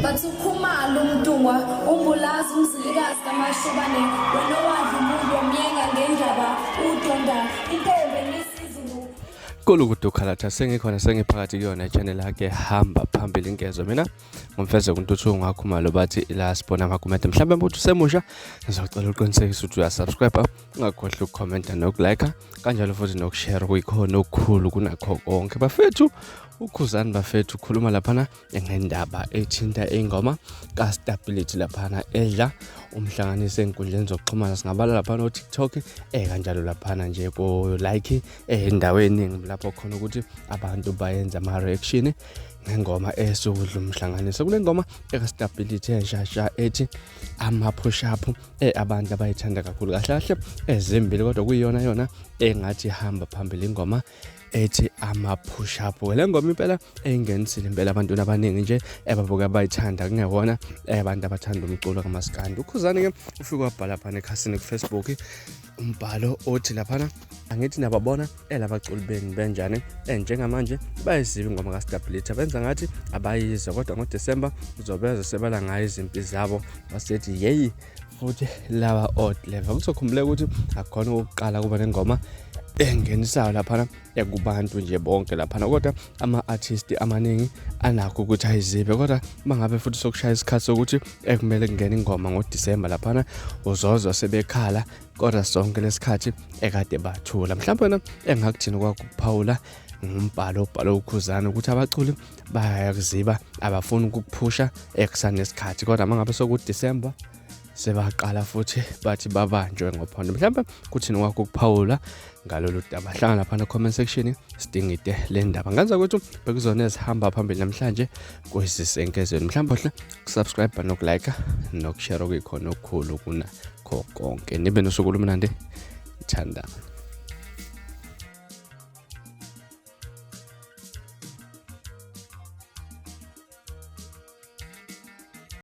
Bathi uKhumalo uMntungwa uMbulazi uMzilikazi kaMashobane wena owadla umuntu wamyenga ngendaba udonda intombi enesizulu. Kulukudu Khalatha sengikhona sengiphakathi kuyona channel yakhe hamba phambili inkezo mina ngomfeze kuNtuthuko ngakhumalo bathi la sibona amakomenti mhlawumbe ukuthi usemusha ngizocela uqinisekise ukuthi uyasubscribe ungakhohlwa ukukhomenta nokulike kanjalo futhi nokushare kuyikhona okukhulu kunakho konke bafethu ukhuzani bafethu ukhuluma laphana ngendaba ethinta ingoma kaStability laphana edla umhlanganiso enkundleni zokuxhumana singabala laphana o-TikTok kanjalo laphana nje ko-like endaweni eningi lapho khona ukuthi abantu bayenza ama-reaction ngengoma esudla umhlanganiso kule ngoma ekaStability enshasha ethi ama-push up abantu abayithanda kakhulu kahle kahle ezimbili kodwa kuyiyona yona engathi ihamba phambili ingoma ethi ama-push up. Le ngoma impela eyingenisile impela abantwini abaningi nje ebabuka bayithanda kungewona abantu abathanda umculo kamaskandi. Ukhuzani-ke ufike wabhala phana ekhasini ku-Facebook umbhalo othi laphana angithi nababona elabaculi benu benjani njengamanje bayiziba ingoma kaStability benza ngathi abayizwa kodwa ngoDisemba uzobeza sebala ngayo izimpi zabo basethi yeyi futhi laba odd level. Kuzokhumbuleka ukuthi akukhona ukuqala kuba nengoma engenisayo laphana kubantu nje bonke laphana kodwa ama-artist amaningi anakho ukuthi ayizibe kodwa mangabe futhi sokushaya isikhathi sokuthi ekumele kungene ingoma ngoDisemba laphana uzozwa sebekhala kodwa sonke lesikhathi ekade bathula. Mhlawumbe wena engakuthini kwakuphawula ngumbhalo obhalo uKhuzani ukuthi abaculi bayakuziba abafuni ukukuphusha ekusanesikhathi kodwa mangabe sokuDisemba sebaqala futhi bathi babanjwe ngophondo. Mhlawumbe kuthini kwakho ukuphawula ngalolu daba? Hlangana laphana comment section sidingide le ndaba. Ngenza ukuthi bekuzona ezihamba phambili namhlanje kwezisenkezweni. Mhlawumbe ohle ukusubscribe nokulike nokushare okuyikhona okukhulu kunakho konke. Nibe nosuku olumnandi, thandana.